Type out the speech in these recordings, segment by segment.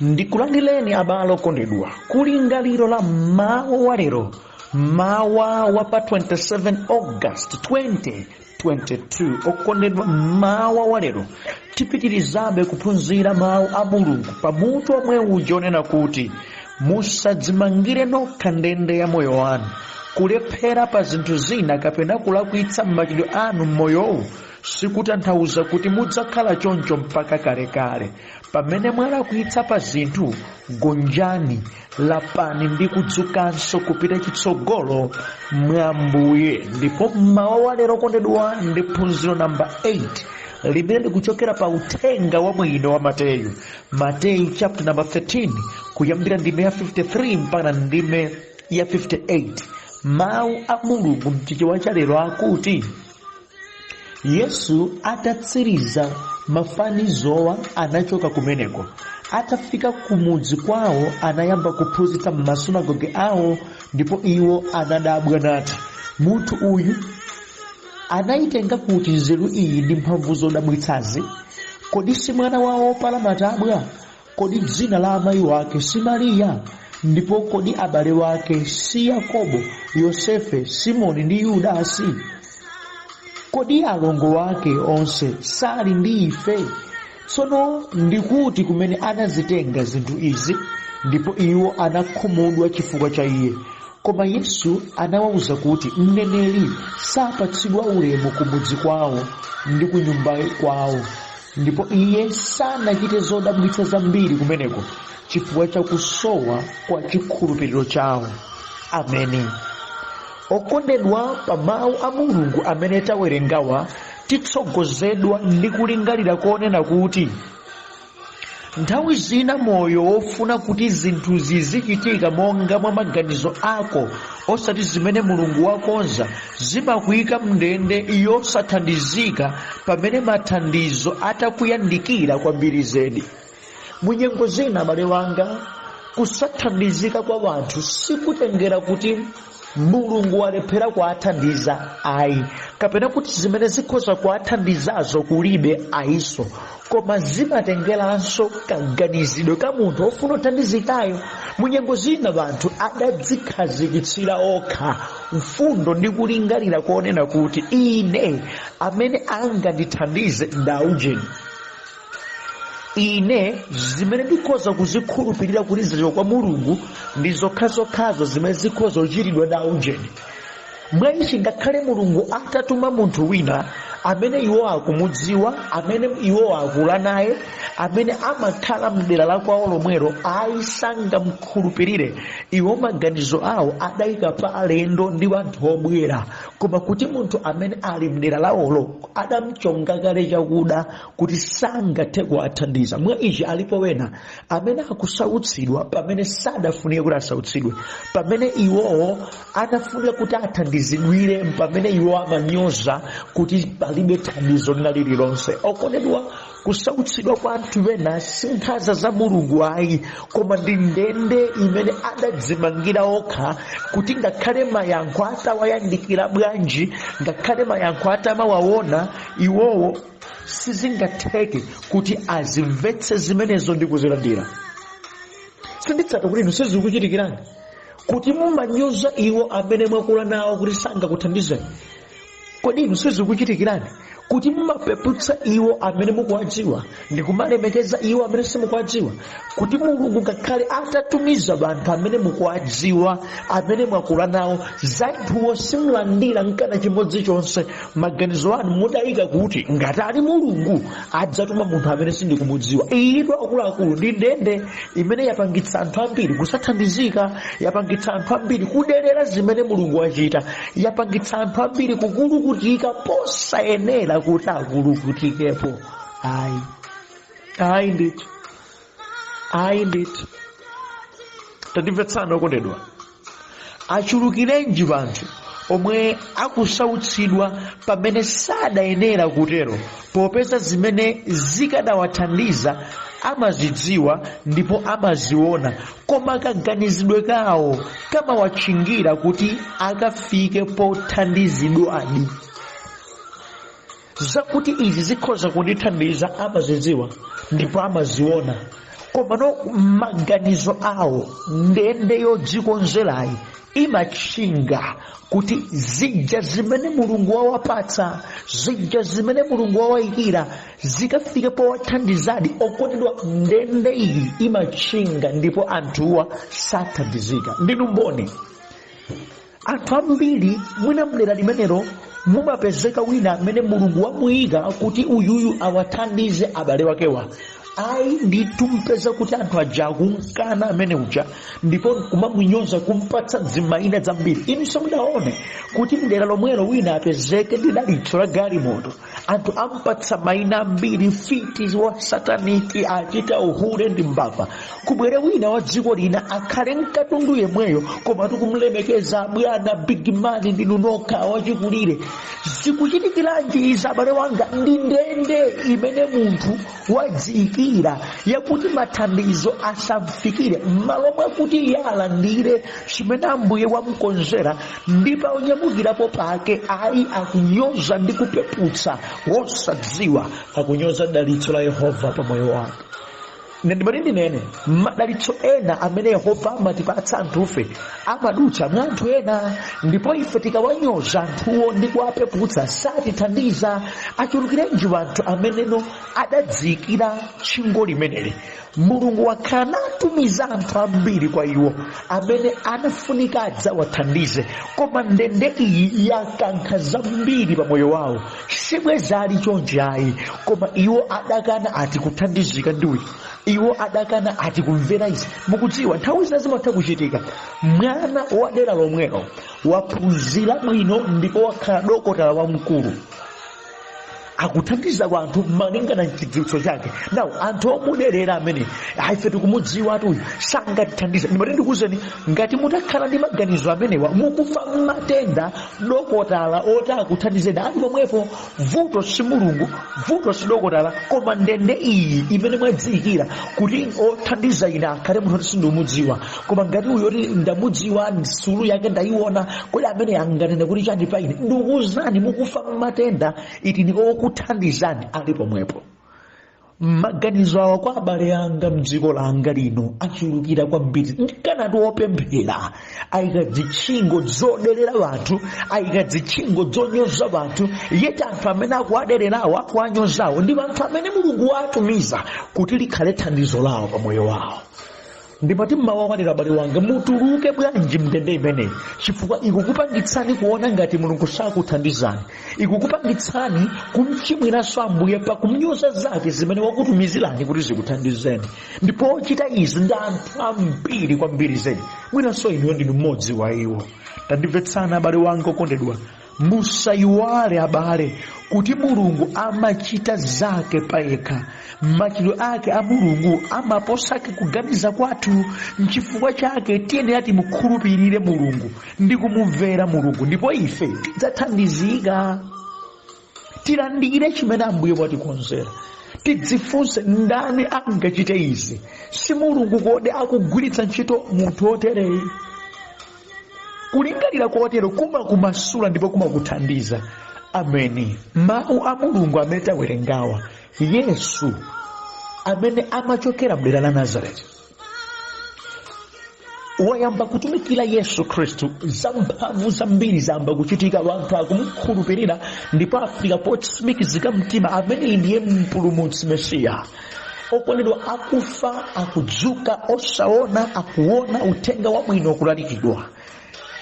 Ndikulandireni abale okondedwa kulingaliro la mawa wa lero, mawa wa pa 27 August 2022. Okondedwa, mawa wa lero tipitirizabe kuphunzira mawu a Mulungu pamutu omwe uja onena kuti musadzimangire nokha ndende ya moyo wanu. Kulephera pa zinthu zina kapena kulakwitsa m'machitidwe anu m'moyowu sikutanthauza kuti mudzakhala choncho mpaka kalekale. Pamene mwalakwitsa pa zinthu, gonjani, lapani ndi kudzukanso kupita chitsogolo mwa Ambuye. Ndipo mmawa wa lero, okondedwa, ndi phunziro namba 8 limene likuchokera pa uthenga wabwino wa Mateyu, Mateyu chapter number 13, kuyambira ndime ya 53 mpaka ndime ya 58. Mawu a Mulungu mchichewa cha lero akuti, Yesu atatsiriza mafanizowa anachoka kumeneko. Atafika kumudzi kwawo anayamba kuphunzitsa m'masunagoge awo, ndipo iwo anadabwa nati, munthu uyu anayitenga kuti nzeru iyi ndi mphamvu zodabwitsazi? Kodi si mwana wa wopala matabwa? Kodi dzina la amayi wake si Mariya? Ndipo kodi abale wake si Yakobo, Yosefe, Simoni ndi Yudasi? Kodi alongo wake onse sali ndi ife? Tsono ndikuti kumene anazitenga zinthu izi? Ndipo iwo anakhumudwa chifukwa cha iye. Koma Yesu anawawuza kuti, mneneri sapatsidwa ulemu kumudzi kwawo ndi ku nyumba kwawo. Ndipo iye sanachite zodabwitsa zambiri kumeneko chifukwa cha kusowa kwa chikhulupiriro chawo. Ameni. Okondedwa, pa mawu a Mulungu amene tawerengawa titsogozedwa ndi kulingalira konena kuti nthawi zina moyo wofuna kuti zinthu zizichitika monga mwa maganizo ako osati zimene Mulungu wakonza zimakuyika mndende yosathandizika pamene mathandizo atakuyandikira kwambiri zedi. Munyengo zina, abale wanga, kusathandizika kwa wanthu sikutengera kuti Mulungu walephera kuwathandiza ayi, kapena kuti zimene zikhoza kuwathandizazo kulibe ayinso, koma zimatengeranso kaganizidwe ka munthu ofuna kuthandizikayo. Munyengo zina wanthu adadzikhazikitsira okha mfundo ndi kulingalira konena kuti ine amene angandithandize ndaujeni, ine zimene ndikhoza kuzikhulupirira kuti zachoka kwa Mulungu ndi zokhazokhazo zimene zikhoza kuchitidwa ndi aujeni. Mwa ichi, ngakhale Mulungu atatuma munthu wina amene iwo akumudziwa, amene iwo akula naye, amene amakhala mdera la kwawo lomwelo, ayi, sangamkhulupirire. Iwo maganizo awo adayika pa alendo ndi anthu obwera, koma kuti munthu amene ali mdera lawolo adamchonga kale chakuda kuti sangathe kuwathandiza. Mwa ichi, alipo wena amene akusautsidwa pamene sadafunike kuti asautsidwe, pamene iwowo anafunika kuti athandizidwire, pamene iwo amanyoza kuti palibe thandizo lina lililonse. Okondedwa, kusautsidwa kwa anthu ena si nkhanza za Mulungu ayi, koma ndi ndende imene adadzimangira okha, kuti ngakhale mayankho atawayandikira bwanji, ngakhale mayankho atamawaona iwowo, sizingatheke kuti azimvetse zimenezo ndi kuzilandira. Sinditsata kuti inu sizikuchitikirani kuti mumanyoza iwo amene mwakula nawo kuti sangakuthandizeni. Kodi inu sizikuchitikirani kuti mumapeputsa iwo amene mukuwadziwa ndi kumalemekeza iwo amene simukuwadziwa? Kuti Mulungu ngakhale atatumiza anthu amene mukuwadziwa, amene mwakula nawo, za anthuwo simulandira nkana chimodzi chonse. Maganizo anu mudayika kuti ngati ali Mulungu adzatuma munthu amene sindikumudziwa. Iyitu, akuluakulu, ndi ndende imene yapangitsa anthu ambiri kusathandizika, yapangitsa anthu ambiri kuderera zimene Mulungu wachita, yapangitsa anthu ambiri kukulukutika posayenera kuti akulukutikepo. Ayi, ayi ndithu, ayi ndithu. Tandimvetsani okondedwa, achulukirenji anthu omwe akusautsidwa pamene sadayenera kutero, popeza zimene zikadawathandiza amazidziwa ndipo amaziona, koma kaganizidwe kawo kamawatchingira kuti akafike pothandizidwadi. Zakuti izi zikhoza kundithandiza amazidziwa ndipo amaziona, Komano maganizo awo, ndende yodzikonzerayi imatchinga kuti zija zimene Mulungu wawapatsa, zija zimene Mulungu wawayikira, zikafike powathandizadi. Okondedwa, ndende iyi imatchinga ndipo anthuwa sathandizika. Ndinu mboni, anthu ambiri mwina mdera limenelo mumapezeka wina amene Mulungu wamuyika kuti uyuyu awathandize abale wakewa. Ayi ndithu, mpeza kuti anthu aja akunkana amene uja ndipo kumamunyoza, kumpatsa zimayina zambiri. Inu simudaone kuti mdera lomwelo wina apezeke ndi dalitso la galimoto, anthu ampatsa mayina ambiri, fiti, wa sataniki, achita uhule ndi mbava. Kubwere wina wa dziko lina akhale mkatundu yemweyo, koma tikumlemekeza, bwana, big man, ndinu nokha wachikulire. Zikuchitikiranji izi, abale wanga? Ndi ndende imene munthu wadziyikira yakuti mathandizo asamfikire. M'malo mwakuti iye alandire chimene Ambuye wamukonzera ndi paonyamukirapo pake, ayi, akunyoza ndi kupeputsa, wosadziwa akunyoza dalitso la Yehova pa moyo wake. Ine ndimati ndinene, madalitso ena amene Yehova amatipatsa anthufe amadutsa mwa anthu ena, ndipo ife tikawanyoza anthuwo ndi kuwapeputsa, satithandiza. Achulukirenji anthu ameneno adadziyikira tchingo limeneli. Mulungu wakhala natumiza anthu ambiri kwa iwo amene anafunika adzawathandize, koma ndende iyi yakankha zambiri pa moyo wawo. Sibweza ali chonchi, ayi, koma iwo adakana ati kuthandizika ndi uyu, iwo adakana ati kumvera izi. Mukudziwa, nthawi zina zimatha kuchitika, mwana wa dera lomwelo waphunzira bwino ndipo wakhala dokotala wamkulu, akuthandiza anthu malingana mchidziwitso chake. Nawo anthu omuderera amene, ife tikumudziwa ati uyu sangatithandize. Ndimati ndikuwuzeni, ngati mutakhala ndi maganizo amenewa, mukufa mmatenda. Dokotala oti akuthandizeni ali pomwepo. Vuto si Mulungu, vuto si dokotala, koma ndende iyi imene mwadziyikira kuti othandiza ine akhale munthu oti sindikumudziwa. Koma ngati uyo oti ndamudziwa, sukulu yake ndayiona, kodi amene anganene kuti chani pa ine? Ndikuwuzani, mukufa mmatenda. Iti ni okuthandizani ali pomwepo. Maganizo awa kwa abale anga mdziko langa lino achulukira kwambiri. Ndikanati opemphera ayika zitchingo zoderera anthu, ayika zitchingo zonyoza anthu, yet anthu amene akuwadererawo, akuwanyozawo, ndi anthu amene Mulungu watumiza kuti likhale thandizo lawo pa moyo wawo. Ndimati mmawa walero, abale wanga, mutuluke bwanji mndende imeneyi, chifukwa ikukupangitsani kuona ngati Mulungu sakuthandizani, ikukupangitsani kumchimwiranso Ambuye pakumnyoza zake zimene wakutumizirani kuti zikuthandizeni. Ndipo ochita izi ndi anthu ambiri kwambiri zedi, mwinanso inuyo ndinu mmodzi wa iwo. Tandimvetsani, abale wanga okondedwa, musayiwale abale kuti Mulungu amachita zake payekha. Machitidwe ake a Mulungu amaposake kuganiza kwathu. Nchifukwa chake tiyenera timukhulupirire Mulungu ndi kumumvera Mulungu, ndipo ife tidzathandizika. Tilandire chimene Ambuye watikonzera. Tidzifunse, ndani angachite izi? Si Mulungu kodi akugwiritsa ntchito munthu otereyi? Kulingalira kotero kumakumasula ndipo kumakuthandiza. Ameni. Mawu a Mulungu amene tawerengawa, Yesu amene amachokera mdera la Nazareti wayamba kutumikira. Yesu Khristu, zamphamvu zambiri zayamba kuchitika, anthu akumukhulupirira ndipo afika potsimikizika mtima, amene ndiye Mpulumutsi, Mesiya. Okondedwa, akufa akudzuka, osaona akuona, uthenga wabwino kulalikidwa.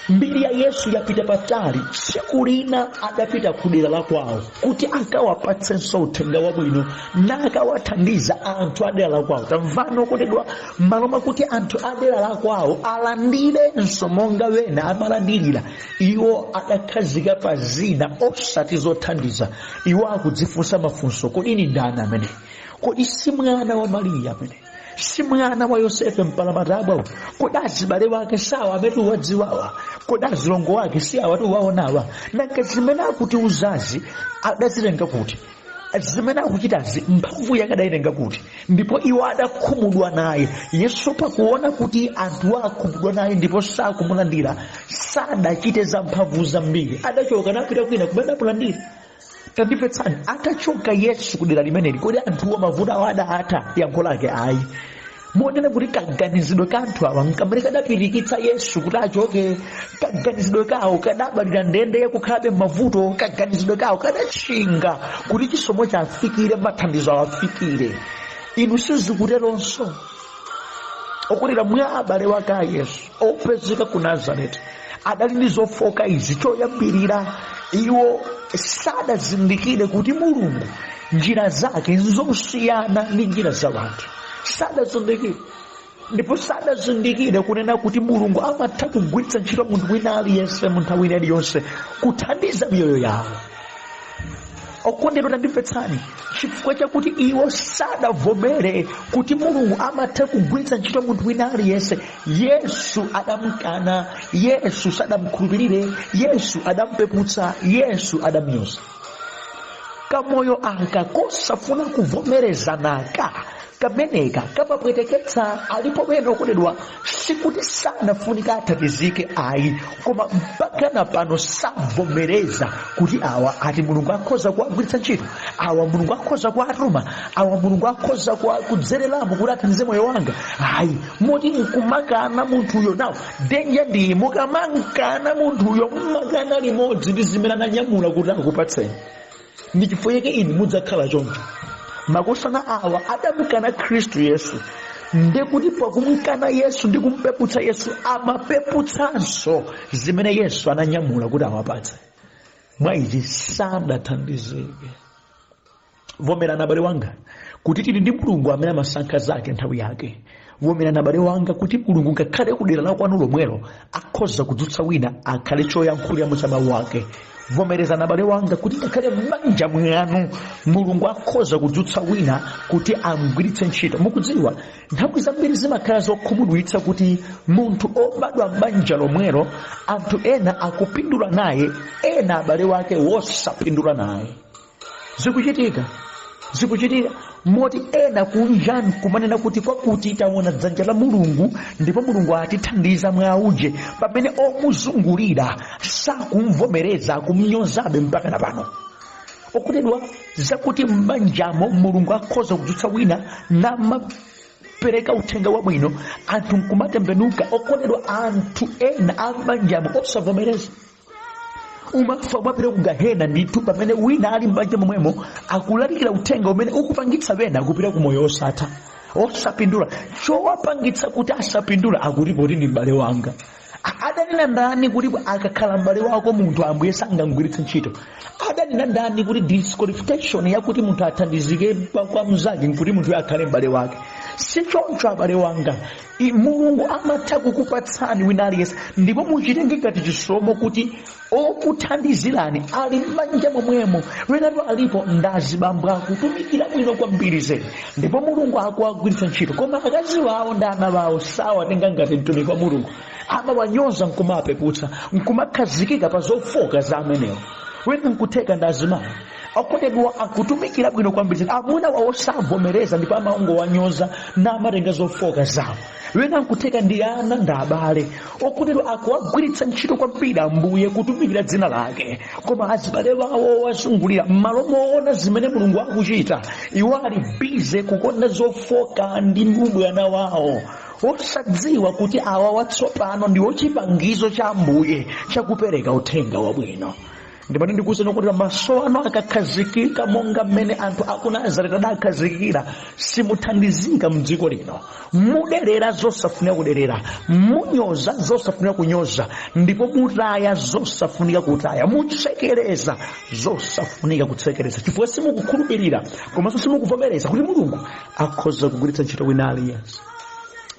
Mbiri ya Yesu yapita patali. Tsiku lina adapita ku dera la kwawo kuti akawapatsenso uthenga wabwino nakawathandiza anthu a dera la kwawo. Tamvani okondedwa, m'malo mwakuti anthu a dera la kwawo alandirenso monga wena amalandirira, iwo adakhazika pa zina osati zothandiza. Iwo akudzifunsa mafunso, kodi ni ndani amene? Kodi si mwana wa Mariya amene? Si mwana wa Yosefe mpalamatabwa? Kodi azibale wake sawa amene tiwadziwawa? Kodi azilongo wake si awa tiwaonawa? Nanga zimene akutiuzazi adazitenga kuti? Zimene akuchitazi mphamvu yake adayitenga kuti? Ndipo iwo adakhumudwa naye. Yesu pakuona kuti anthu akhumudwa naye ndipo sakumulandira, sadachite za mphamvu zambiri, adachoka napita kwina kumene adamulandira. Tandimvetsani, atachoka Yesu kudera limeneli, kodi anthuwo mavuto awo adatha? Yankho lake ayi. Monena kuti kaganizidwe ka anthu awa nkamene kadapirikitsa Yesu kuti achoke, kaganizidwe kawo kadabalira ndende yakukhalabe m'mavuto, kaganizidwe kawo kadatchinga kuti chisomo chafikire, mathandizo awafikire. Inu sizikuteronso. Okondedwa, mwa abale wake a Yesu opezeka ku Nazareti adali ndi zofoka izi. Choyambirira, iwo sadazindikire kuti Mulungu njira zake nzosiyana ndi njira za wanthu. Sadazindikire, ndipo sadazindikire kunena kuti Mulungu amatha kugwiritsa ntchito munthu wina aliyense mu nthawi ina iliyonse kuthandiza miyoyo yawo. Okondedwa, tandimvetsani, chifukwa chakuti iwo sadavomere kuti Mulungu amatha kugwiritsa ntchito munthu wina aliyense, Yesu adamkana, Yesu sadamkhulupirire, Yesu adampeputsa, Yesu adamnyoza. Kamoyo aka kosafuna kuvomerezanaka kameneka kamapweteketsa. Alipo ena, okondedwa, sikuti sanafunika athandizike ayi, koma mpaka na pano savomereza kuti awa ati Mulungu akhoza kuwagwiritsa ntchito, awa Mulungu akhoza kuwatuma, awa Mulungu akhoza kudzereramo kuti athandize moyo wanga. Ayi, moti nkumakana munthuyo. Nawo danger ndi mukamankana munthuyo, mmakana limodzi ndi zimene ananyamula kuti akupatseni. Ndi chifukwa chake inu mudzakhala choncho. Makosana awa adamkana Khristu Yesu, ndekuti pakumkana Yesu ndi kumpeputsa Yesu, amapeputsanso zimene Yesu ananyamula kuti awapatse. Mwa ichi sadathandizike. Vomerani, abale wanga, kuti tili ndi Mulungu amene amasankha zake nthawi yake. Vomerani, abale wanga, kuti Mulungu ngakhale kudera la kwanu lomwelo akhoza kudzutsa wina akhale choyankhuliramo cha mawu ake. Vomerezani, abale wanga, kuti ngakhale m'banja mwanu Mulungu akhoza kudzutsa wina kuti amgwiritse ntchito. Mukudziwa, nthawi zambiri zimakhala zokhumudwitsa kuti munthu obadwa m'banja lomwelo, anthu ena akupindula naye, ena abale wake wosapindula naye. Zikuchitika, zikuchitika moti ena kunjani kumanena kuti kwakuti taona dzanja la Mulungu ndipo Mulungu atithandiza mwa auje, pamene omuzungulira sakumvomereza, akumnyozabe mpaka na pano. Okondedwa, zakuti m'banjamo Mulungu akhoza kudzutsa wina namapereka uthenga wabwino, anthu nkumatembenuka, okondedwa, anthu ena a m'banjamo osavomereza, umafa umapita ku gahena ndithu, pamene wina ali m'banja momwemo akulalikira uthenga umene ukupangitsa wena kupita ku moyo osatha, osapindula. Chowapangitsa kuti asapindula, akuti poti ndi m'bale wanga. Adanena ndani kuti akakhala m'bale wako munthu Ambuye sangamgwiritse ntchito? Adanena ndani kuti disqualification yakuti munthu athandizike kwa mnzake nkuti munthu akhale m'bale wake? Si choncho, abale wanga. Mulungu amatha kukupatsani wina aliyense, ndipo muchitenge ngati chisomo kuti okuthandizirani ali m'banja momwemo. Wenatu alipo ndazibambo akutumikira bwino kwambiri zedi, ndipo Mulungu akuwagwiritsa ntchito, koma akazi wawo ndi ana wawo sawatenga ngati mtumiki wa Mulungu. Amawanyoza nkumapeputsa, nkumakhazikika pa zofoka za amenewo. Wena nkutheka ndi azimayi, okondedwa, akutumikira bwino kwambiri, amuna wawo savomereza ndipo amangowanyoza namatenga zofoka zawo. Wena nkutheka ndi ana ndi abale, okondedwa, akuwagwiritsa ntchito kwambiri Ambuye kutumikira dzina lake, koma azibale wawo wazungulira, m'malo moona zimene Mulungu akuchita, iwo ali busy kukonda zofoka ndi ubwana wawo, osadziwa kuti awa watsopano ndi chipangizo cha Ambuye chakupereka uthenga wabwino. Ndimati ndikuwuzeni kuti maso anu akakhazikika monga mmene anthu aku Nazareti adakhazikikira, simuthandizika mdziko lino. Muderera zosafunika kuderera, munyoza zosafunika kunyoza, ndipo mutaya zosafunika kutaya, mutsekereza zosafunika kutsekereza, chifukwa simukukhulupirira komanso simukuvomereza kuti Mulungu akhoza kugwiritsa ntchito wina aliyense.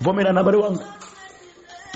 Vomerani, abale wanga,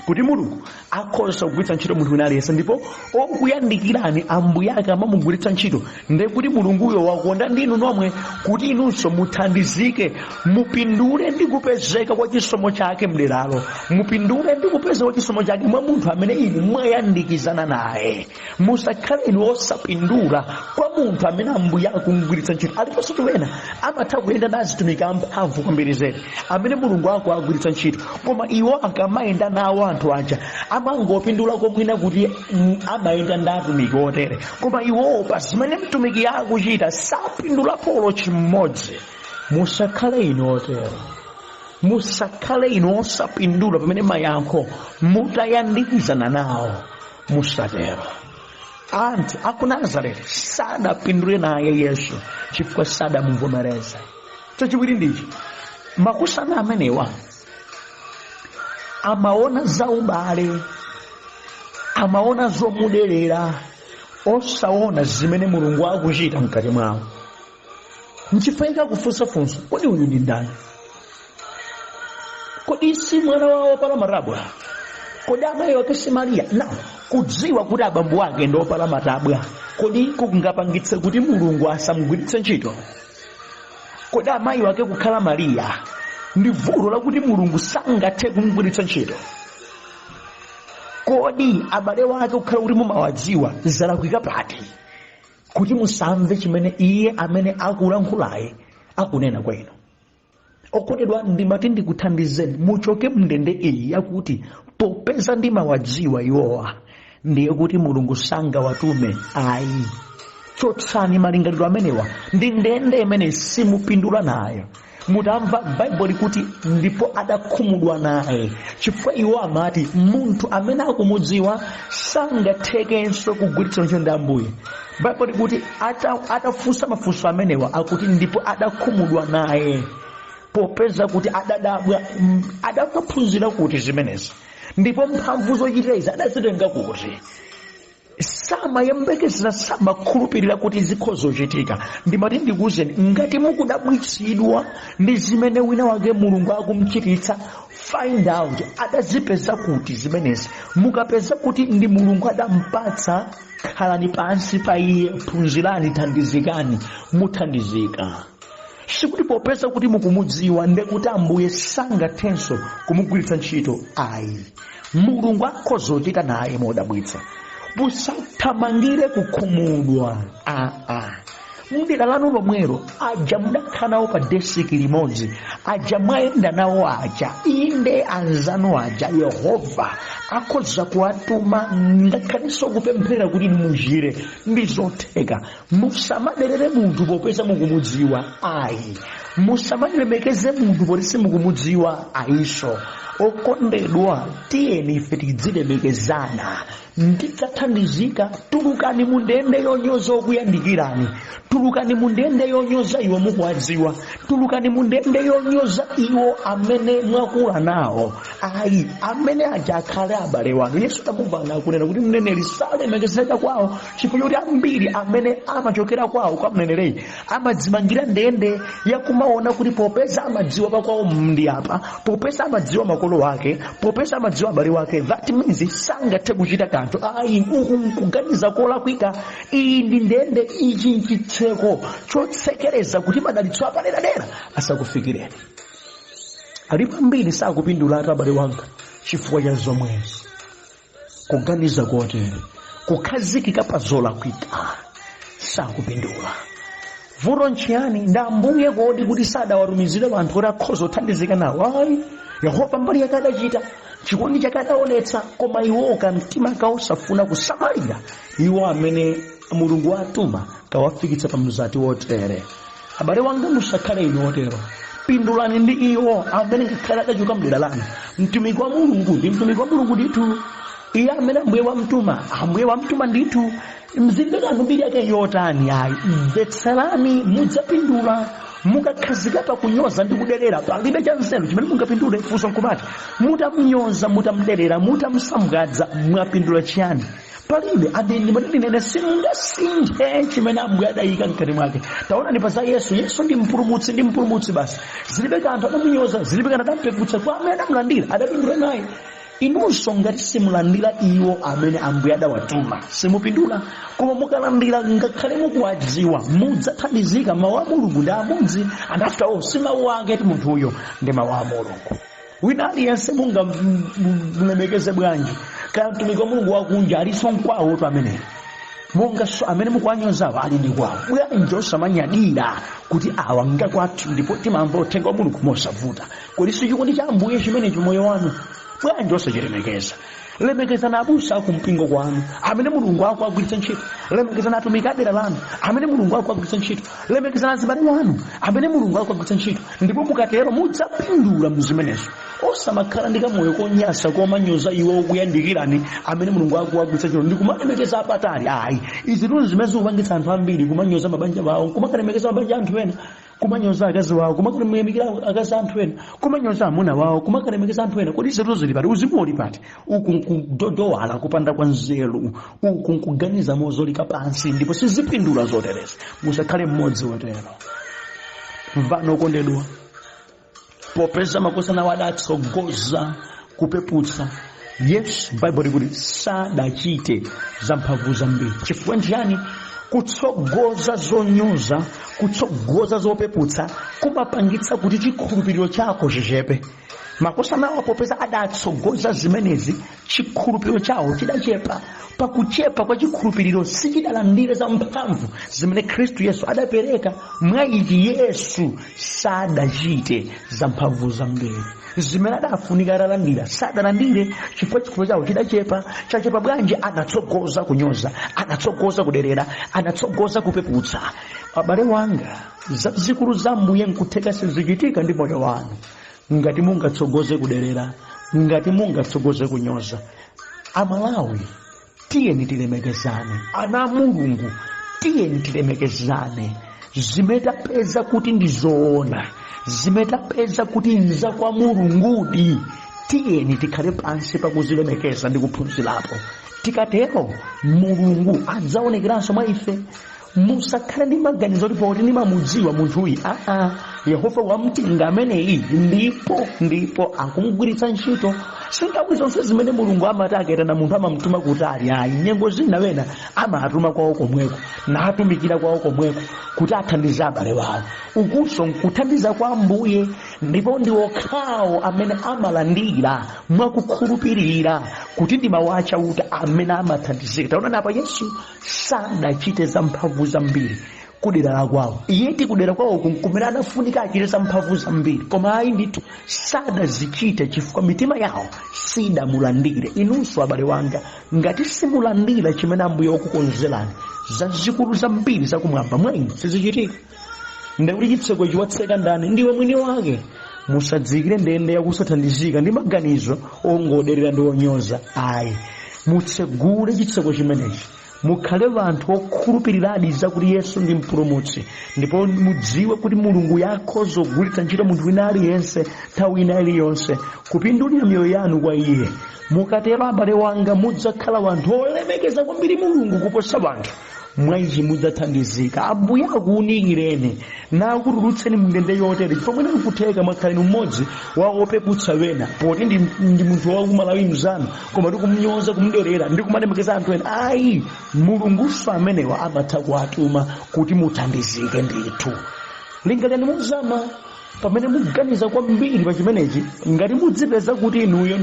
kuti Mulungu akhoza kugwiritsa ntchito munthu wina aliyense, ndipo okuyandikirani Ambuye ake amamugwiritsa ntchito, ndiye kuti Mulunguyo wakonda ndinu nomwe kuti inunso muthandizike, mupindule ndi kupezeka kwa chisomo chake mderalo, mupindule ndi kupezeka kwa chisomo chake mwa munthu amene inu mwayandikizana naye. Musakhale inu osapindula kwa munthu amene Ambuye akumugwiritsa ntchito. Aliponso wena amatha kuyenda ndi azitumiki amphamvu kwambiri zedi amene Mulungu akuagwiritsa ntchito, koma iwo akamayenda nawo anthu aja amangopindula komwina kuti amayenda ndi atumiki otere, koma iwowo pa zimene mtumiki akuchita sapindula polo chimodzi. Musakhale inu otero. Musakhale inu osapindula pamene mayankho mutayandikizana nawo. Musatero. Anthu aku Nazareti sadapindule naye Yesu chifukwa sadamuvomereze. Chachiwiri ndichi, makusana amenewa amaona za ubale, amaona zomuderera, osaona zimene Mulungu akuchita mkati mwawo. Nchifukwa chake akufunsa funso, kodi uyu ndi ndani? Kodi si mwana wawo opala matabwa? Kodi amayi wake si Mariya? Na kudziwa kuti abambo ake ndi opala matabwa, kodi kungapangitse kuti Mulungu asamugwiritse ntchito? Kodi amayi wake kukhala Mariya ndi vuto lakuti Mulungu sangathe kumugwiritsa ntchito? Kodi abale wake kukhala kuti mumawadziwa zalakwika pati kuti musamve chimene iye amene akulankhulaye akunena kwa inu? Okondedwa, ndimati ndikuthandizeni muchoke mndende iyi yakuti popeza ndimawadziwa iwowa ndiye kuti Mulungu sangawatume. Ayi, chotsani malingaliro amenewa, ndi ndende imene simupindula nayo. Mutamva Baibulo kuti ndipo adakhumudwa naye, chifukwa iwo amati munthu amene akumudziwa sangathekenso kugwiritsa ntchito ndi Ambuye. Baibulo kuti atafunsa mafunso amenewa akuti ndipo adakhumudwa naye, popeza kuti adadabwa, adakaphunzira kuti zimenezi, ndipo mphamvu zochitira izi adazitenga kuti. Samayembekezera, samakhulupirira kuti zikhoza kuchitika. Ndimati ndikuwuzeni, ngati mukudabwitsidwa ndi zimene wina wake Mulungu akumchititsa, find out adazipeza kuti zimenezi. Mukapeza kuti ndi Mulungu adampatsa, khalani pansi pa iye, phunzirani, thandizikani, muthandizika. Sikuti popeza kuti mukumudziwa ndekuti Ambuye sangathenso kumugwiritsa ntchito. Ayi, Mulungu akhoza kuchita naye modabwitsa. Musathamangire kukhumudwa. Aa, mdera lanu lomwelo aja mudakhala nawo pa desiki limodzi, aja mwayenda nawo aja, inde anzanu aja, Yehova akhoza kuwatuma ngakhalenso kupemphera kuti muchire, ndi zotheka. Musamaderere munthu popeza mukumudziwa. Ayi, musamalemekeze munthu poti simukumudziwa. Ayinso. Okondedwa, tiyeni ife tidzilemekezana, ndidzathandizika. Tulukani mu ndende yonyoza okuyandikirani, tulukani mu ndende yonyoza iwo mukuwadziwa, tulukani mu ndende yonyoza iwo amene mwakula nawo. Ayi, amene aja akhale abale wanu. Yesu tamumvana akunena kuti mneneri salemekezeka kwawo, chifukwa choti ambiri amene amachokera kwawo kwa mnenereyi amadzimangira ndende yakumaona kuti popeza amadziwa pakwawo ndi apa, popeza amadziwa makolo ake, popeza amadziwa abale wake, that means sangathe kuchita kanthu. Ayi, uku nkuganiza kolakwika. Iyi ndi ndende, ichi nchitseko chotsekereza kuti madalitso apaderadera asakufikireni. Alipo ambiri sakupindulatu abale wanga chifukwa cha zomwezi, kuganiza kotere, kukhazikika pa zolakwika, sakupindula. Vuto nchiyani? Ndi Ambuye kodi kuti sadawatumizire anthu kuti akhoza kuthandizika nawo? Ayi, Yehova mbali yake adachita, chikondi chake adaonetsa, koma iwo kamtima kawo safuna kusamalira iwo amene Mulungu watuma kawafikitsa pa mzati wotere. Abale wanga, musakhale inu otero. Pindulani ndi iwo amene ngakhale adachoka mdera lanu. Mtumiki wa Mulungu ndi mtumiki wa Mulungu ndithu, iye amene Ambuye wamtuma, Ambuye wamtuma ndithu. Mzimveka mbiri yake yotani? Ayi, mvetserani, mudzapindula. Mukakhazika pa kunyoza ndi kuderera, palibe cha nzeru chimene mungapindule. Funso nkumati, mutamnyoza, mutamderera, mutamsambwadza, mwapindula chiyani? Palibe. Andini ndinene, simungasinthe chimene Ambuye adayika mkati mwake. Taonani pa za Yesu. Yesu ndi mpulumutsi, ndi mpulumutsi basi. Zilibe kanthu adamunyoza, zilibe kanthu adampeputsa, kwa amene adamulandira adapindula naye. Inunso ngati simulandira iwo amene Ambuye adawatuma, simupindula. Koma mukalandira, ngakhale mukuwadziwa, mudzathandizika. Mawu a Mulungu ndi amodzi, and after all si mawu ake ti munthuyo, ndi mawu a Mulungu. Wina aliyense mungamulemekeze bwanji, kaya mtumiki wa Mulungu wakunja, alinso nkwawo tu ameneyo, monga so amene mukuwanyozawo ali ndi kwawo. Bwanji osamanyadira kuti awa ngakwathu ndipo timamva uthenga wa Mulungu mosavuta? Kodi si chikondi cha Ambuye chimenechi moyo wanu? Bwanji osachilemekeza? Lemekezani abusa akumpingo kwanu amene Mulungu akuagwiritsa ntchito. Lemekezani atumiki adera lanu amene Mulungu akuagwiritsa ntchito. Lemekezani azibale wanu amene Mulungu akuagwiritsa ntchito. Ndipo mukatero mudzapindula mzimenezo. Osamakhala ndi kamoyo konyasa komanyoza iwo okuyandikirani amene Mulungu akuagwiritsa ntchito ndi kumalemekeza apatali. Ayi, izi tunzi zimene zikupangitsa anthu ambiri kumanyoza mabanja wawo, kumakalemekeza mabanja anthu ena, kumanyoza akazi wawo, kumakalemekeza akazi anthu ena, kumanyoza amuna wawo, kumakalemekeza anthu ena. Kodi izi zili pati? Uzimu uli pati? Uku nkudodowala, kupanda kwa nzeru, uku nkuganiza mozolika pansi, ndipo sizipindula zotereza. Musakhale mmodzi wotero. Mvano okondedwa, popeza makosana adatsogoza kupeputsa, Yesu Baibulo likuti sadachite zamphamvu zambiri. Chifukwa nchiyani? Kutsogoza zonyoza, kutsogoza zopeputsa kumapangitsa kuti chikhulupiriro chako chichepe. Makosanawo popeza adatsogoza zimenezi, chikhulupiriro chawo chidachepa. Pakuchepa kwa chikhulupiriro sichidalandire za mphamvu zimene Khristu Yesu adapereka. Mwa ichi Yesu sadachite za mphamvu zambiri zimene adafunika atalandira, sadalandire chifukwa chikhulupiriro chawo chidachepa. Chachepa bwanji? Anatsogoza kunyoza, anatsogoza kuderera, anatsogoza kupeputsa. Abale wanga, zazikulu za Mbuye nkutheka sizichitika ndi moyo wanu ngati mungatsogoze kuderera, ngati mungatsogoze kunyoza. Amalawi, tiyeni tilemekezane. Ana a Mulungu, tiyeni tilemekezane. Zimene tapeza kuti ndi zoona, zimene tapeza kuti nza kwa Mulungudi, tiyeni tikhale pansi pakuzilemekeza ndi kuphunzirapo. Tikatero Mulungu adzaonekeranso mwa ife. Musakhale ndi maganizo kuti poti ndimamudziwa munthuyi, aa, Yehova wamtenga ameneyi ndipo akumugwiritsa ntchito. Si nthawi zonse zimene Mulungu amati akaitana munthu amamtuma kutali, ayi. Nyengo zina wena amatuma kwawo komweko, natumikira kwawo komweko kuti athandize abale wawo. Ukunso nkuthandiza kwa Ambuye, ndipo ndi okhawo amene amalandira mwakukhulupirira kuti ndi mawu achauta amene amathandizika. Taonani apa, Yesu sadachite za mphamvu zambiri kudera la kwawo. Iye ti kudera kwawo kumene anafunika achite za mphamvu zambiri, koma ayi ndithu sadazichite chifukwa mitima yawo sidamulandire. Inunso abale wanga, ngati simulandira chimene Ambuye wakukonzerani, zazikulu zambiri zakumwamba mwa inu sizichitika. Ndekuti chitseko ichi watseka ndani? Ndiwe mwini wake. Musadziyikire ndende yakusathandizika ndi maganizo ongoderera ndi onyoza, ayi. Mutsegule chitseko chimenechi, mukhale anthu okhulupiriradi zakuti Yesu ndi Mpulumutsi, ndipo mudziwe kuti Mulungu yakhoza kugwiritsa ntchito munthu wina aliyense nthawi ina iliyonse kupindulira miyoyo yanu kwa iye. Mukatero abale wanga, mudzakhala wanthu olemekeza kwambiri Mulungu kuposa wanthu. Mwa ichi mudzathandizika. Ambuye akuwunikireni nakutulutseni mndende yotere, chifukwa mwina nkutheka mwakhaleni mmodzi wa opeputsa wena, poti ndi munthu wakumalawi mzanu, koma tikumnyoza, kumderera ndi kumalemekeza anthu ena. Ayi, Mulunguso amenewa amatha kuwatuma kuti muthandizike ndithu. Lingalirani mozama pamene muganiza kwambiri pa chimenechi, ngati mudzipeza kuti inuyo